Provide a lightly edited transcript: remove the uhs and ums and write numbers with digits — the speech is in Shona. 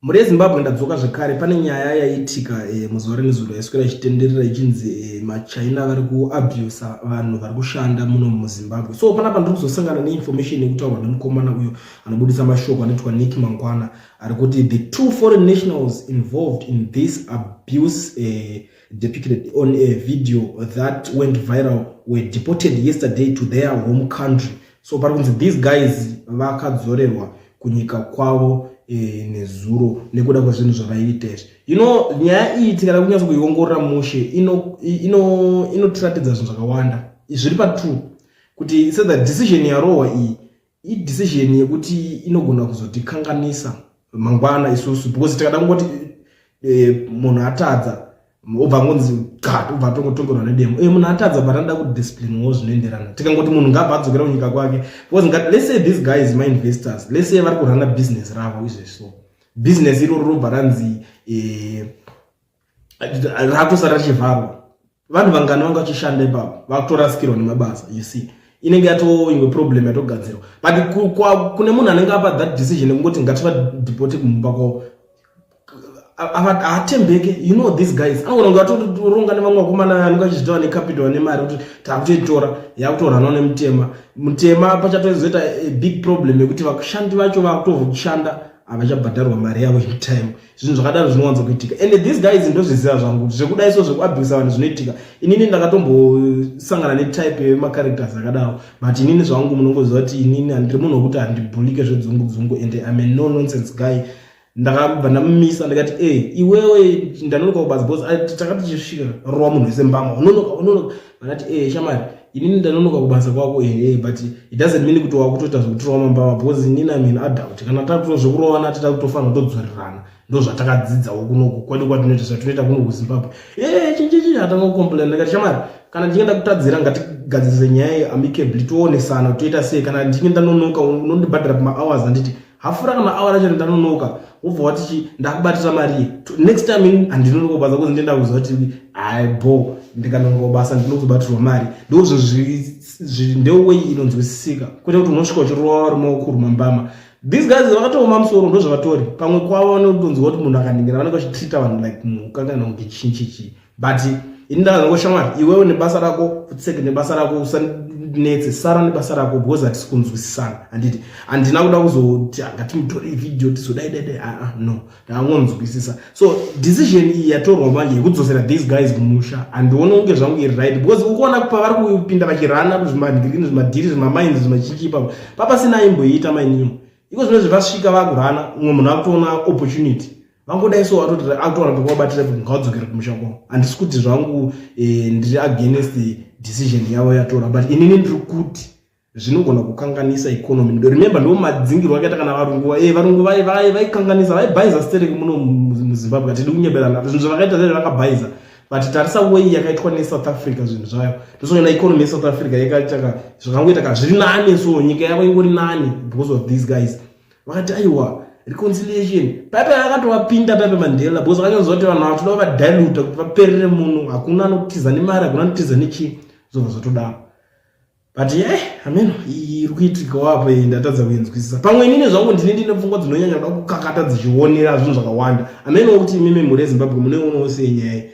Mhuri yeZimbabwe ndadzoka zvekare pane nyaya yaitika e, muzuva renezuro yaiswera ichitenderera ichinzi e, maChina vari kuabusa vanhu vari kushanda muno muZimbabwe. So panapa ndiri kuzosangana neinformation yekutaurwa nemukomana uyo anobudisa mashoko anoitwa Nick Mangwana ari kuti the two foreign nationals involved in this abuse depicted on a video that went viral were deported yesterday to their home country. So pari kunzi these guys vakadzorerwa kunyika kwavo nezuro nekuda kwezvinhu zvavaiita izvi. You know, nyaya iyi tikada kunyatso kuiongorora mushe inotiratidza zvinhu zvakawanda zviri patrue kuti so that decision yarohwa iyi idecision yekuti inogona kuzotikanganisa mangwana isusu, because tikada kungoti munhu atadza obva ngonzi gat, obva atongotongerwa nedemo. Munhu atadza but anoda kudisciplinewo zvinoenderana. Tikangoti munhu ngabva adzokera kunyika kwake, because let's say these guys mainvestors, let's say vari kurana business ravo izvezvi, so business iroro robva ranzi rakutosara richivharwa. Vanhu vangani vanga vachishanda ipapo vakutorasikirwa nemabasa? You see, inenge yato imwe problem yatogadzirwa. But kune munhu anenge apa that decision yekungoti ngativadeporte kumba kwavo, haatembeke. You know, these guys anogona kunge atoronga nevamwe vakomana anenge achizvitaura necapital nemari kuti takutoitora yakutoranawo nemutema mutema. Pachatozoita a big problem yekuti vashandi vacho vakutobva kushanda havachabhadharwa mari yavo in time. Zvinhu zvakadaro zvinowanza kuitika and these guys, ndozviziva zvangu, zvekudai so zvekuabhusa vanhu zvinoitika. Inini ndakatombosangana netype yemacharacters akadaro, but inini zvangu munongoziva kuti inini handiri munhu wekuti handibhulike zvedzungu dzungu and I'm a no nonsense guy. Ndakabva ndamumisa ndikati, "E, iwewe, ndanonoka kubasa," because takati tichisvika rova munhu wese mbama, "Unonoka, unonoka." Vandati, "E, shamari, inini ndanonoka kubasa kwako ehe, but it doesn't mean kuti wakutoita zvekutirova mambama, because inini am an adult. Kana takuto zvekurovana tita kutofanira kutodzorerana, ndo zvatakadzidzawo kunoku kwedu kwatinoita zvatinoita kuno kuZimbabwe." E, chichichi atanga kucomplain. Ndikati, "Shamari, kana ndichinge ndakutadzira ngatigadzirise nyaya iyi amicably, toonesana toita sei. Kana ndichinge ndanonoka unondibhadhara pamahours, handiti? Hafura kana hour racho ndanonoka, wobva wati chi ndakubatira mari. Next time handinonoka kubasa kuzi ndenda kuziva kuti aibo ndikanonoka kubasa ndinozobatirwa mari." Ndozvo ndewei inonzwisisika, kwete kuti unosvika uchirova varume wakuruma mbama. These guys vakatooma musoro, ndozvavatori pamwe kwavo vanotonzwa kuti munhu akaningira vanenge vachitreata vanhu like mhuka kana kunge chinchichi. But ini ndakazongoshamwari, iwewe nebasa rako, utseke nebasa rako, usanetse, sara nebasa rako, because hatisi kunzwisisana, handiti? Handina kuda kuzoti ngatimutore vhidhiyo tizodai dai dai. Aa, no, ndakangonzwisisa. So decision iyi yatorwa manje yekudzosera these guys kumusha handioni kunge zvangu iri right, because ukuona pavari kupinda vachirana zvimadhirini, zvimadhiri, zvimamines, zvimachinchi ipapo papasina aimboiita mainio. Iko zvino zvivasvika vakurana, umwe munhu akutoona opportunity, vangodai so atoti akutowana pekuvabatira, ngavadzokere kumusha kwavo. Handisi kuti zvangu ndiri against decision yavo yatora, but inini ndiri kuti zvinogona kukanganisa economy. Remember, ndo madzingirwo akaita kana varungu. Varungu vaikanganisa, vaibhaiza stereki muno muZimbabwe. Hatidi kunyeberana, zvinhu zvavakaita zai vakabhaiza, but tarisa way yakaitwa neSouth Africa zvinhu zvayo. Tosoona economy yeSouth Africa yakaitaka zvakangoita ka zviri nane, so nyika yavo ingori nane because of these guys. Vakati aiwa, reconciliation paipe akatovapinda paipe Mandela, because akanyonzwa kuti vanhu ava toda kuvadiluta kuti vaperere muno, hakuna anotiza nemari, hakuna anotiza nechii, zobva zvatodaro. But ye ameno iri kuitikawo apo iyi ndatadza kuinzwisisa. Pamwe inini zvangu ndini ndine pfungwa dzinonyanya kuda kukakata dzichionera zvinhu zvakawanda. Ameno kuti imimi mhuri yeZimbabwe munoionawo sei nyaya iyi?